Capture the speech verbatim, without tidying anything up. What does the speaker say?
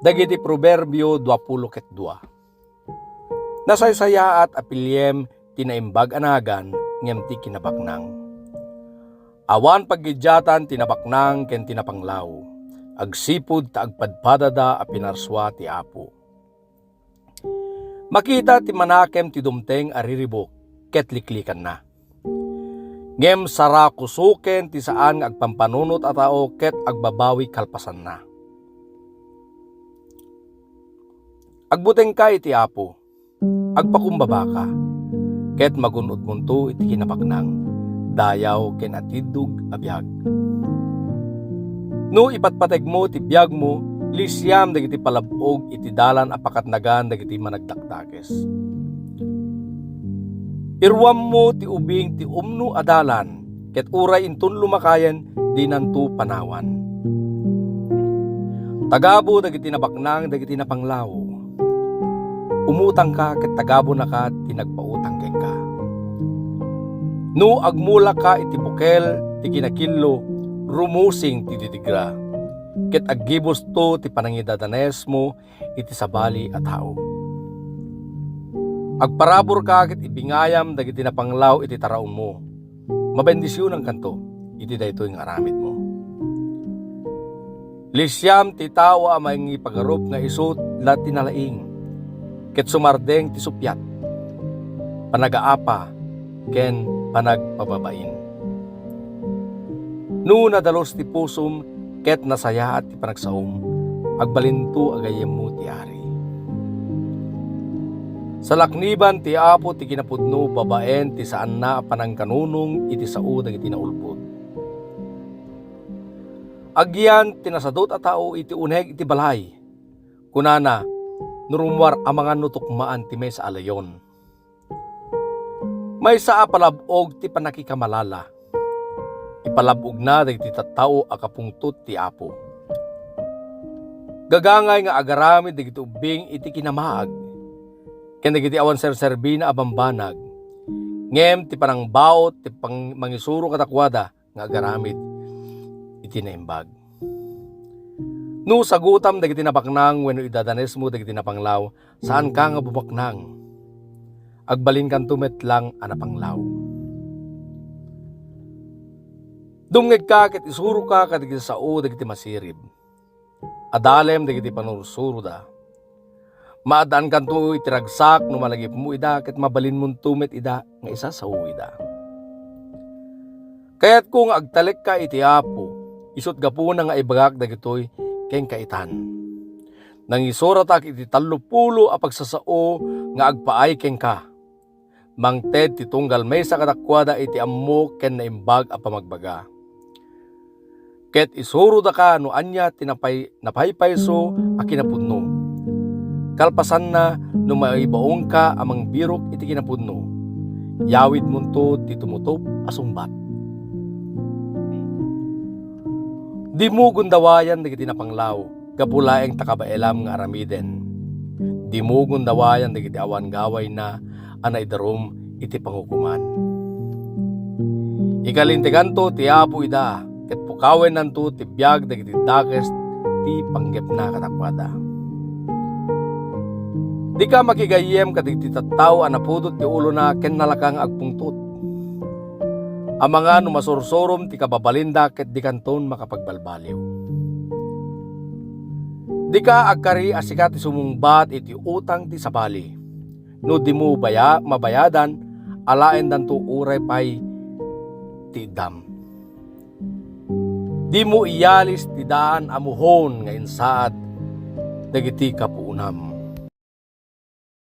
Dagiti Proverbio duapulo ket dua. Nasaysayaat a piliem ti naimbag a nagan ngem ti kinabaknang. Awan paggiddiatan ti nabaknang ken ti napanglaw, agsipud ta agpadpadada a pinarsua ti Apo. Makita ti manakem ti dumteng a riribuk ket liklikanna. Ngem sarakusoken ti saan nga agpampanunot a tao ket agbabawi kalpasanna. Agbutengka iti Apo, agpakumbabaka, ket magun-odmonto iti kinabaknang, dayaw ken atiddog a biag. No ipatpategmo ti biagmo, lisiam dagiti palab-og iti dalan a pakatnagan dagiti managdakdakes. Iruammo ti ubing ti umno a dalan, ket uray inton lumakayen, dinanto panawan. Tagabo dagiti nabaknang dagiti napanglaw. Umutangka ket tagabonaka ti nagpautang kenka. No agmulaka iti bukel ti kinakillo, rumusing ti didigra, ket aggibusto ti panangidadanesmo iti sabali a tao. Agparaburka ket ibingayam dagiti napanglaw iti taraonmo. Mabendisionankanto iti daytoy nga aramidmo. Lisiam ti tao a mangipagarup nga isu la ti nalaing, ket sumardeng ti suppiat, panagaapa, ken panagpababain. No nadalus ti pusom ket nasayaat ti panagsaom, agbalinto a gayyemmo ti Ari. Salakniban ti Apo ti kinapudno babaen ti saanna a panangkanunong iti sao dagiti naulbod. Agyan ti nasadut a tao iti uneg iti balay. Kunana, no rummuar amangan no tukmaan ti maysa a leon. Maysa a palab-og ti pannakikamalala. Ipalab-ogna dagiti tattao a kapungtot ti Apo. Gagangay nga agaramid dagiti ubbing iti kinamaag, ken dagiti awan serserbina a bambanag. Ngem ti panangbaut ti pang-, mangisuro kadakuada nga agaramid iti naimbag. No sagutam dagiti nabaknang wenno idadanesmo dagiti napanglaw, saanka nga bumaknang. Agbalinkanto met lang a napanglaw. Dumngegka ket isuroka kadagiti sao dagiti masirib. Adalem dagiti panursuroda. Maad-ankanto iti ragsak no malagipmo ida ket mabalinmonto met ida nga isasao ida. Kayatko nga agtalekka iti Apo, isut' gapuna nga ibagak dagitoy kenka itan. Nangisuratak iti tallopulo a pagsasao nga agpaay kenka. Mangted ti tunggal maysa kadakuada iti ammo ken naimbag a pamagbaga. Ket isurodaka no ania ti napay-, napaypayso a kinapudno. Kalpasanna, no maibaonka a mangbirok iti kinapudno, yawidmonto ti tumutop a sungbat. Dimo gundawayan dagiti napanglaw, gapu laeng ta kabaelam nga aramiden. Dimo gundawayan dagiti awan gawayna a naidarum iti pangukoman. Ikalinteganto ti Apo ida, ket pukawennanto ti biag dagiti dakes ti panggepna kadakuada. Dika makigayyem kadagiti tattao a napudot ti ulona ken nalaka nga agpungtot. Amangan no masursurom ti kababalinda ket dikanton makapagbalbaliw. Dika agkari a sika ti sumungbat iti utang ti sabali. No dimo baya-, mabayadan, alaendanto uray pay ti iddam. Dimo iyalis ti daan a muhon nga insaad dagiti kapuonam.